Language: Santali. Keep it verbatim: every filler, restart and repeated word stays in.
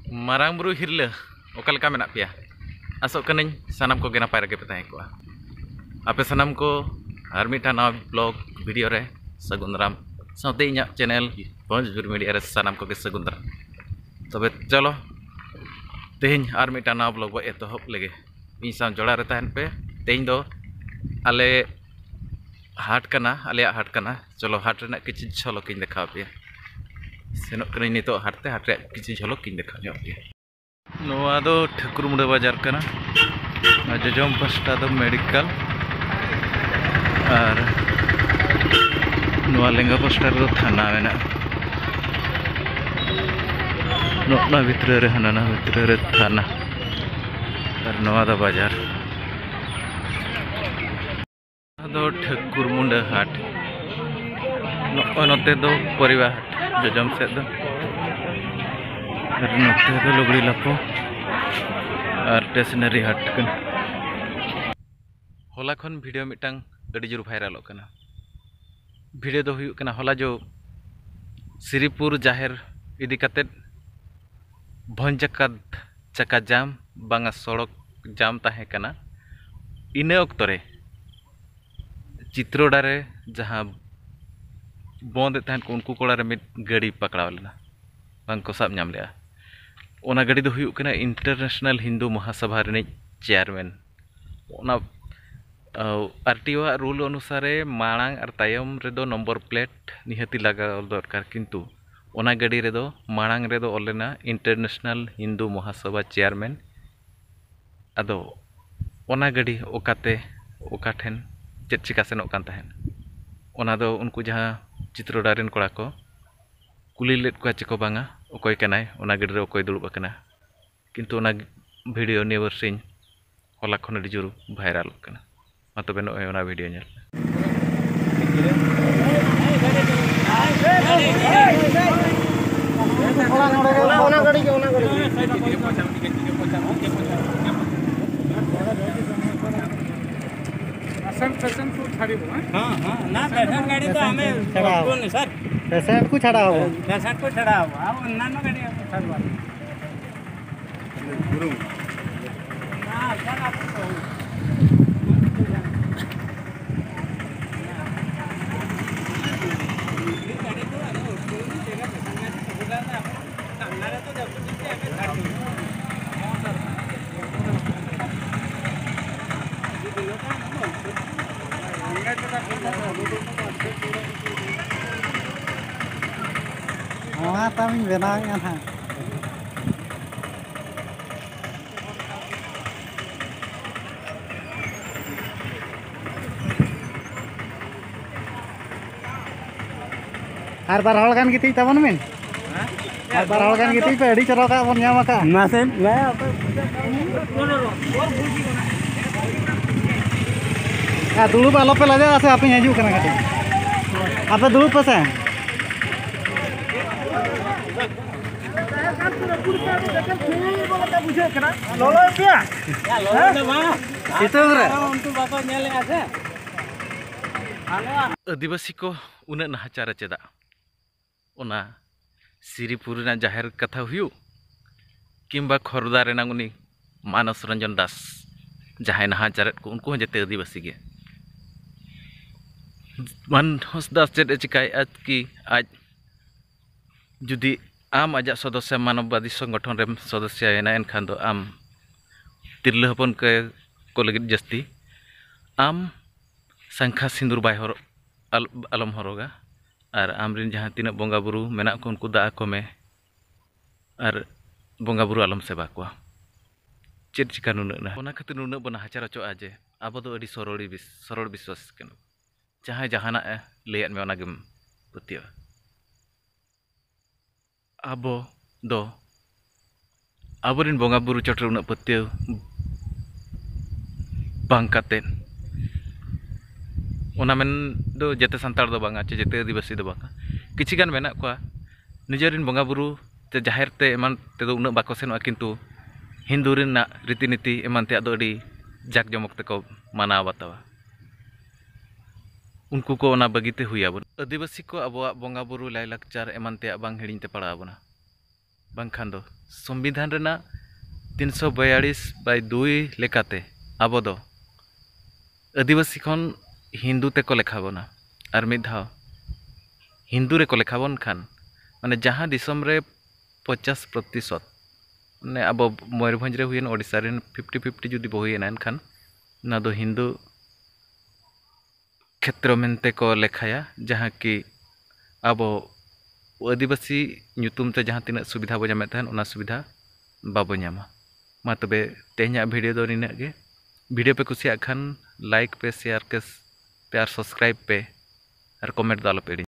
ᱢᱟᱨᱟᱝ ᱵᱩᱨᱩ ᱦᱤᱨᱞᱟᱹ, ᱚᱠᱟ ᱞᱮᱠᱟ ᱢᱮᱱᱟᱜ ᱯᱮᱭᱟ? ᱟᱥᱚᱜ ᱠᱟᱹᱱᱟᱹᱧ ᱥᱟᱱᱟᱢ ᱠᱚᱜᱮ ᱱᱟᱯᱟᱭ ᱨᱮᱜᱮ ᱯᱮ ᱛᱟᱦᱮᱸ ᱠᱚᱜᱼᱟ᱾ ᱟᱯᱮ ᱥᱟᱱᱟᱢ ᱠᱚ ᱟᱨ ᱢᱤᱫᱴᱟᱝ ᱱᱟᱣᱟ ᱵᱞᱚᱜ ᱵᱷᱤᱰᱤᱭᱳ ᱨᱮ ᱥᱟᱹᱜᱩᱱ ᱫᱟᱨᱟᱢ, ᱥᱟᱶᱛᱮ ᱤᱧᱟᱹᱜ ᱪᱮᱱᱮᱞ ᱵᱷᱚᱸᱡᱽ ᱡᱩᱨ ᱢᱤᱰᱤᱭᱟ ᱨᱮ ᱥᱟᱱᱟᱢ ᱠᱚᱜᱮ ᱥᱟᱹᱜᱩᱱ ᱫᱟᱨᱟᱢ᱾ ᱛᱚᱵᱮ ᱪᱚᱞᱚ, ᱛᱮᱦᱮᱧ ᱟᱨ ᱢᱤᱫᱴᱟᱝ ᱱᱟᱣᱟ ᱵᱞᱚᱜ ᱵᱚ ᱮᱛᱚᱦᱚᱵ ᱞᱮᱜᱮ᱾ ᱤᱧ ᱥᱟᱶ ᱡᱚᱲᱟᱣ ᱨᱮ ᱛᱟᱦᱮᱱ ᱯᱮ᱾ ᱛᱮᱦᱮᱧ ᱫᱚ ᱟᱞᱮ ᱦᱟᱴ ᱠᱟᱱᱟ, ᱟᱞᱮᱭᱟᱜ ᱦᱟᱴ ᱠᱟᱱᱟ᱾ ᱪᱚᱞᱚ, ᱦᱟᱴ ᱨᱮᱱᱟᱜ ᱠᱤᱪᱷᱩ ᱡᱷᱚᱞᱚᱠ ᱤᱧ ᱫᱮᱠᱷᱟᱣ ᱯᱮᱭᱟ᱾ ᱥᱮᱱᱚᱜ ᱠᱟᱹᱱᱟᱹᱧ ᱱᱤᱛᱚᱜ ᱦᱟᱴ ᱛᱮ, ᱦᱟᱴ ᱨᱮᱭᱟᱜ ᱠᱤᱪᱷᱩ ᱡᱷᱚᱞᱚᱠ ᱤᱧ ᱫᱮᱠᱷᱟᱣ ᱧᱚᱜ ᱯᱮᱭᱟ᱾ ᱱᱚᱣᱟ ᱫᱚ ᱴᱷᱟᱹᱠᱩᱨ ᱢᱩᱸᱰᱟᱹ ᱵᱟᱡᱟᱨ ᱠᱟᱱᱟ᱾ ᱟᱨ ᱡᱚᱡᱚᱢ ᱯᱟᱥᱴᱟ ᱫᱚ ᱢᱮᱰᱤᱠᱟᱞ, ᱟᱨ ᱱᱚᱣᱟ ᱞᱮᱸᱜᱟ ᱯᱟᱥᱴᱟ ᱨᱮᱫᱚ ᱛᱷᱟᱱᱟ ᱢᱮᱱᱟᱜᱼᱟ᱾ ᱱᱚᱜᱼᱱᱟ ᱵᱷᱤᱛᱨᱤ ᱨᱮ, ᱦᱟᱱᱟ ᱱᱟ ᱵᱷᱤᱛᱨᱤ ᱨᱮ ᱛᱷᱟᱱᱟ, ᱟᱨ ᱱᱚᱣᱟ ᱫᱚ ᱵᱟᱡᱟᱨ᱾ ᱱᱚᱣᱟ ᱫᱚ ᱴᱷᱟᱹᱠᱩᱨ ᱢᱩᱸᱰᱟᱹ ᱦᱟᱴ᱾ ᱱᱚᱜᱼᱚᱭ ᱱᱚᱛᱮ ᱫᱚ ᱯᱚᱨᱤᱵᱟ ᱦᱟᱴ, ᱡᱚᱡᱚᱢ ᱥᱮᱫ ᱫᱚ᱾ ᱟᱨ ᱱᱚᱛᱮ ᱫᱚ ᱞᱩᱜᱽᱲᱤ ᱞᱟᱯᱚ ᱟᱨ ᱴᱮᱥᱱᱟᱨᱤ ᱦᱟᱴ ᱠᱟᱱᱟ᱾ ᱦᱚᱞᱟ ᱠᱷᱚᱱ ᱵᱷᱤᱰᱤᱭᱳ ᱢᱤᱫᱴᱟᱝ ᱟᱹᱰᱤ ᱡᱳᱨ ᱵᱷᱟᱭᱨᱟᱞᱚᱜ ᱠᱟᱱᱟ᱾ ᱵᱷᱤᱰᱤᱭᱳ ᱫᱚ ᱦᱩᱭᱩᱜ ᱠᱟᱱᱟ, ᱦᱚᱞᱟ ᱡᱚ ᱥᱨᱤᱯᱩᱨ ᱡᱟᱦᱮᱨ ᱤᱫᱤ ᱠᱟᱛᱮᱫ ᱵᱷᱚᱸᱡᱽ ᱡᱟᱠᱟᱛ ᱪᱟᱠᱟ ᱡᱟᱢ, ᱵᱟᱝᱟ ᱥᱚᱲᱚᱠ ᱡᱟᱢ ᱛᱟᱦᱮᱸ ᱠᱟᱱᱟ᱾ ᱤᱱᱟᱹ ᱚᱠᱛᱚ ᱨᱮ ᱪᱤᱛᱨᱚᱰᱟ ᱨᱮ ᱡᱟᱦᱟᱸ ᱵᱚᱱᱫ ᱮᱫ ᱛᱟᱦᱮᱸᱫ ᱠᱚ, ᱩᱱᱠᱩ ᱠᱚᱲᱟ ᱨᱮ ᱢᱤᱫ ᱜᱟᱹᱰᱤ ᱯᱟᱠᱲᱟᱣ ᱞᱮᱱᱟ, ᱵᱟᱝ ᱠᱚ ᱥᱟᱵ ᱧᱟᱢ ᱞᱮᱫᱼᱟ᱾ ᱚᱱᱟ ᱜᱟᱹᱰᱤ ᱫᱚ ᱦᱩᱭᱩᱜ ᱠᱟᱱᱟ ᱤᱱᱴᱟᱨᱱᱮᱥᱱᱟᱞ ᱦᱤᱱᱫᱩ ᱢᱚᱦᱟᱥᱚᱵᱷᱟ ᱨᱤᱱᱤᱡ ᱪᱮᱭᱟᱨᱢᱮᱱ᱾ ᱚᱱᱟ, ᱟᱨ ᱴᱤ ᱳ ᱟᱜ ᱨᱩᱞ ᱚᱱᱩᱥᱟᱨᱮ ᱢᱟᱲᱟᱝ ᱟᱨ ᱛᱟᱭᱚᱢ ᱨᱮᱫᱚ ᱱᱚᱢᱵᱚᱨ ᱯᱞᱮᱴ ᱱᱤᱦᱟᱹᱛᱤ ᱞᱟᱜᱟᱣ ᱫᱚᱨᱠᱟᱨ, ᱠᱤᱱᱛᱩ ᱚᱱᱟ ᱜᱟᱹᱰᱤ ᱨᱮᱫᱚ ᱢᱟᱲᱟᱝ ᱨᱮᱫᱚ ᱚᱞ ᱞᱮᱱᱟ ᱤᱱᱴᱟᱨᱱᱮᱥᱱᱟᱞ ᱦᱤᱱᱫᱩ ᱢᱚᱦᱟᱥᱚᱵᱷᱟ ᱪᱮᱭᱟᱨᱢᱮᱱ᱾ ᱟᱫᱚ ᱚᱱᱟ ᱜᱟᱹᱰᱤ ᱚᱠᱟᱛᱮ, ᱚᱠᱟ ᱴᱷᱮᱱ, ᱪᱮᱫ ᱪᱤᱠᱟ ᱥᱮᱱᱚᱜ ᱠᱟᱱ ᱛᱟᱦᱮᱸᱫ, ᱚᱱᱟ ᱫᱚ ᱩᱱᱠᱩ ᱡᱟᱦᱟᱸ ᱪᱤᱛᱨᱚᱰᱟ ᱨᱮᱱ ᱠᱚᱲᱟ ᱠᱚ ᱠᱩᱞᱤ ᱞᱮᱫ ᱠᱚᱣᱟ ᱪᱮ ᱠᱚ ᱵᱟᱝᱟ, ᱚᱠᱚᱭ ᱠᱟᱱᱟᱭ, ᱚᱱᱟ ᱜᱟᱹᱰᱤ ᱨᱮ ᱚᱠᱚᱭ ᱫᱩᱲᱩᱵ ᱟᱠᱟᱱᱟ᱾ ᱠᱤᱱᱛᱩ ᱚᱱᱟ ᱵᱷᱤᱰᱤᱭᱳ ᱱᱤᱭᱟᱹ ᱵᱟᱨᱥᱤᱧ ᱦᱚᱞᱟ ᱠᱷᱚᱱ ᱟᱹᱰᱤ ᱡᱳᱨ ᱵᱷᱟᱭᱨᱟᱞᱚᱜ ᱠᱟᱱᱟ᱾ ᱢᱟ ᱛᱚᱵᱮ ᱱᱚᱜᱼᱚᱭ ᱚᱱᱟ ᱵᱷᱤᱰᱤᱭᱳ ᱧᱮᱞ ᱯᱮ᱾ ᱚᱱᱟ, ᱚᱱᱟ ᱜᱟᱹᱰᱤ ᱜᱮ, ᱚᱱᱟ ᱜᱟᱹᱰᱤ ᱜᱮ᱾ ପେସେଣ୍ଟ, ପେସେଣ୍ଟକୁ ଛାଡ଼ିବୁ, ଆଁ? ହଁ, ହଁ, ନା, ପେସେଣ୍ଟ ଗାଡ଼ି ତ ଆମେ ଛାଡ଼ ହବ। ପଠଉନୁ, ସାର୍। ପେସେଣ୍ଟକୁ ଛାଡ଼ ହବ। ପେସେଣ୍ଟକୁ ଛାଡ଼ ହବ, ଆଉ ଅନ୍ୟାନ୍ୟ ଗାଡ଼ି ଆମେ ଛାଡ଼ିବୁ। ᱱᱚᱣᱟ ᱛᱟᱢᱤᱧ ᱵᱮᱱᱟᱣᱮᱫᱼᱟ ᱱᱟᱦᱟᱜ᱾ ᱟᱨ ᱵᱟᱨ ᱦᱚᱲ ᱜᱟᱱ ᱜᱤᱛᱤᱡ ᱛᱟᱵᱚᱱ ᱵᱤᱱ᱾ ᱟᱨ ᱵᱟᱨ ᱦᱚᱲ ᱜᱟᱱ ᱜᱤᱛᱤᱡ ᱯᱮ, ᱟᱹᱰᱤ ᱪᱚᱨᱚᱠᱟᱜ ᱵᱚᱱ ᱧᱟᱢ ᱟᱠᱟᱫᱼᱟ᱾ ᱢᱟᱥᱮ, ᱢᱟ᱾ ᱟᱨ ᱫᱩᱲᱩᱵ ᱟᱞᱚ ᱯᱮ ᱞᱟᱡᱟᱜᱼᱟ, ᱥᱮ ᱟᱯᱮᱧ ᱦᱤᱡᱩᱜ ᱠᱟᱱᱟ ᱠᱟᱹᱴᱤᱡ᱾ ᱟᱯᱮ ᱫᱩᱲᱩᱵ ᱯᱮ ᱥᱮ᱾ ᱞᱚᱞᱚ ᱜᱮᱭᱟ᱾ ᱥᱤᱛᱩᱝ ᱨᱮ᱾ ᱩᱱᱠᱩ ᱵᱟᱠᱚ ᱧᱮᱞᱮᱫᱼᱟ ᱥᱮ᱾ ᱟᱹᱫᱤᱵᱟᱹᱥᱤ ᱠᱚ ᱩᱱᱟᱹᱜ ᱱᱟᱦᱟᱪᱟᱨ ᱨᱮ ᱪᱮᱫᱟᱜ? ᱚᱱᱟ ᱥᱤᱨᱤᱯᱩᱨ ᱨᱮᱱᱟᱜ ᱡᱟᱦᱮᱨ ᱠᱟᱛᱷᱟ ᱦᱩᱭᱩᱜ, ᱠᱤᱝᱵᱟ ᱠᱷᱚᱨᱫᱟ ᱨᱮᱱᱟᱜ ᱩᱱᱤ ᱢᱟᱱᱚᱥ ᱨᱚᱧᱡᱚᱱ ᱫᱟᱥ, ᱡᱟᱦᱟᱸᱭ ᱱᱟᱦᱟᱪᱟᱨᱮᱫ ᱠᱚ, ᱩᱱᱠᱩ ᱦᱚᱸ ᱡᱮᱛᱮ ᱟᱹᱫᱤᱵᱟᱹᱥᱤ ᱜᱮ᱾ ᱢᱟᱱᱚᱥ ᱫᱟᱥ ᱪᱮᱫ ᱮ ᱪᱤᱠᱟᱭᱮᱫᱼᱟ ᱠᱤ, ᱟᱡ ᱡᱩᱫᱤ ᱟᱢ ᱟᱡᱟᱜ ᱥᱚᱫᱚᱥᱥᱚ ᱢᱟᱱᱚᱵᱟᱫᱤ ᱥᱚᱝᱜᱚᱴᱷᱚᱱ ᱨᱮᱢ ᱥᱚᱫᱚᱥᱥᱚᱭᱮᱱᱟ, ᱮᱱᱠᱷᱟᱱ ᱫᱚ ᱟᱢ ᱛᱤᱨᱞᱟᱹ ᱦᱚᱯᱚᱱ ᱠᱚ, ᱠᱚ ᱞᱟᱹᱜᱤᱫ ᱡᱟᱹᱥᱛᱤ ᱟᱢ ᱥᱟᱝᱠᱷᱟ ᱥᱤᱸᱫᱩᱨ ᱵᱟᱭ ᱦᱚᱨᱚᱜ, ᱟᱞ-, ᱟᱞᱚᱢ ᱦᱚᱨᱚᱜᱟ᱾ ᱟᱨ ᱟᱢᱨᱮᱱ ᱡᱟᱦᱟᱸ ᱛᱤᱱᱟᱹᱜ ᱵᱚᱸᱜᱟ ᱵᱩᱨᱩ ᱢᱮᱱᱟᱜ ᱠᱚ, ᱩᱱᱠᱩ ᱫᱟᱜ ᱟᱠᱚ ᱢᱮ᱾ ᱟᱨ ᱵᱚᱸᱜᱟ ᱵᱩᱨᱩ ᱟᱞᱚᱢ ᱥᱮᱵᱟ ᱠᱚᱣᱟ᱾ ᱪᱮᱫ ᱪᱤᱠᱟ ᱱᱩᱱᱟᱹᱜ ᱱᱟ? ᱚᱱᱟ ᱠᱷᱟᱹᱛᱤᱨ ᱱᱩᱱᱟᱹᱜ ᱵᱚᱱ ᱱᱟᱦᱟᱪᱟᱨ ᱦᱚᱪᱚᱜᱼᱟ ᱡᱮ ᱟᱵᱚ ᱫᱚ ᱟᱹᱰᱤ ᱥᱚᱨᱚᱲᱤ ᱵᱤᱥ-, ᱥᱚᱨᱚᱲ ᱵᱤᱥᱣᱟᱥ ᱠᱟᱱᱟ᱾ ᱡᱟᱦᱟᱸᱭ ᱡᱟᱦᱟᱱᱟᱜ ᱮ ᱞᱟᱹᱭᱟᱫ ᱢᱮ, ᱚᱱᱟ ᱜᱮᱢ ᱯᱟᱹᱛᱭᱟᱹᱜᱼᱟ᱾ ᱟᱵᱚ ᱫᱚ ᱟᱵᱚᱨᱮᱱ ᱵᱚᱸᱜᱟ ᱵᱩᱨᱩ ᱪᱚᱴᱨᱮ ᱩᱱᱟᱹᱜ ᱯᱟᱹᱛᱭᱟᱹᱣ ᱵᱟᱝ ᱠᱟᱛᱮᱫ, ᱚᱱᱟ ᱢᱮᱱ ᱫᱚ ᱡᱮᱛᱮ ᱥᱟᱱᱛᱟᱲ ᱫᱚ ᱵᱟᱝᱟ, ᱪᱮ ᱡᱮᱛᱮ ᱟᱹᱫᱤᱵᱟᱹᱥᱤ ᱫᱚ ᱵᱟᱝᱟ, ᱠᱤᱪᱷᱤ ᱜᱟᱱ ᱢᱮᱱᱟᱜ ᱠᱚᱣᱟ ᱱᱤᱡᱮᱨᱮᱱ ᱵᱚᱸᱜᱟ ᱵᱩᱨᱩ ᱛᱮ ᱡᱟᱦᱮᱨ ᱛᱮ ᱮᱢᱟᱱ ᱛᱮᱫᱚ ᱩᱱᱟᱹᱜ ᱵᱟᱠᱚ ᱥᱮᱱᱚᱜᱼᱟ, ᱠᱤᱱᱛᱩ ᱦᱤᱱᱫᱩ ᱨᱮᱱᱟᱜ ᱨᱤᱛᱤ ᱱᱤᱛᱤ ᱮᱢᱟᱱ ᱛᱮᱭᱟᱜ ᱫᱚ ᱟᱹᱰᱤ ᱡᱟᱠ ᱡᱚᱢᱚᱠ ᱛᱮᱠᱚ ᱢᱟᱱᱟᱣ ᱵᱟᱛᱟᱣᱟ᱾ ᱩᱱᱠᱩ ᱠᱚ ᱚᱱᱟ ᱵᱟᱹᱜᱤ ᱛᱮ ᱦᱩᱭ ᱟᱵᱚᱱᱟ᱾ ᱟᱹᱫᱤᱵᱟᱹᱥᱤ ᱠᱚ ᱟᱵᱚᱣᱟᱜ ᱵᱚᱸᱜᱟ ᱵᱩᱨᱩ, ᱞᱟᱭᱼᱞᱟᱠᱪᱟᱨ ᱮᱢᱟᱱ ᱛᱮᱭᱟᱜ ᱵᱟᱝ ᱦᱤᱲᱤᱧ ᱛᱮ ᱯᱟᱲᱟᱣ ᱟᱵᱚᱱᱟ᱾ ᱵᱟᱝᱠᱷᱟᱱ ᱫᱚ ᱥᱚᱝᱵᱤᱫᱷᱟᱱ ᱨᱮᱱᱟᱜ ᱛᱤᱱᱥᱚ ᱵᱚᱭᱟᱲᱤᱥ ᱵᱟᱭ ᱫᱩᱭ ᱞᱮᱠᱟᱛᱮ ᱟᱵᱚ ᱫᱚ ᱟᱹᱫᱤᱵᱟᱹᱥᱤ ᱠᱷᱚᱱ ᱦᱤᱱᱫᱩ ᱛᱮᱠᱚ ᱞᱮᱠᱷᱟ ᱵᱚᱱᱟ᱾ ᱟᱨ ᱢᱤᱫ ᱫᱷᱟᱣ ᱦᱤᱱᱫᱩ ᱨᱮᱠᱚ ᱞᱮᱠᱷᱟ ᱵᱚᱱ ᱠᱷᱟᱱ, ᱢᱟᱱᱮ ᱡᱟᱦᱟᱸ ᱫᱤᱥᱚᱢ ᱨᱮ ᱯᱚᱧᱪᱟᱥ ᱯᱨᱚᱛᱤᱥᱚᱛ, ᱢᱟᱱᱮ ᱟᱵᱚ ᱢᱚᱭᱩᱨᱵᱷᱚᱸᱡᱽ ᱨᱮ ᱦᱩᱭᱮᱱ, ᱳᱰᱤᱥᱟ ᱨᱮᱱ ᱯᱷᱤᱯᱴᱤ ᱯᱷᱤᱯᱴᱤ ᱡᱩᱫᱤ ᱵᱚ ᱦᱩᱭᱮᱱᱟ, ᱮᱱᱠᱷᱟᱱ ᱚᱱᱟ ᱫᱚ ᱦᱤᱱᱫᱩ ᱠᱷᱮᱛᱨᱚ ᱢᱮᱱᱛᱮ ᱠᱚ ᱞᱮᱠᱷᱟᱭᱟ, ᱡᱟᱦᱟᱸ ᱠᱤ ᱟᱵᱚ ᱟᱹᱫᱤᱵᱟᱹᱥᱤ ᱧᱩᱛᱩᱢ ᱛᱮ ᱡᱟᱦᱟᱸ ᱛᱤᱱᱟᱹᱜ ᱥᱩᱵᱤᱫᱷᱟ ᱵᱚ ᱧᱟᱢᱮᱫ ᱛᱟᱦᱮᱱ, ᱚᱱᱟ ᱥᱩᱵᱤᱫᱷᱟ ᱵᱟᱵᱚ ᱧᱟᱢᱟ᱾ ᱢᱟ ᱛᱚᱵᱮ ᱛᱮᱦᱮᱧᱟᱜ ᱵᱷᱤᱰᱤᱭᱳ ᱫᱚ ᱱᱤᱱᱟᱹᱜ ᱜᱮ᱾ ᱵᱷᱤᱰᱤᱭᱳ ᱯᱮ ᱠᱩᱥᱤᱭᱟᱜ ᱠᱷᱟᱱ ᱞᱟᱭᱤᱠ ᱯᱮ, ᱥᱮᱭᱟᱨ ᱯᱮ, ᱟᱨ ᱥᱟᱵᱥᱠᱨᱟᱭᱤᱵᱽ ᱯᱮ, ᱟᱨ ᱠᱚᱢᱮᱱᱴ ᱫᱚ ᱟᱞᱚᱯᱮ ᱦᱤᱲᱤᱧᱟ᱾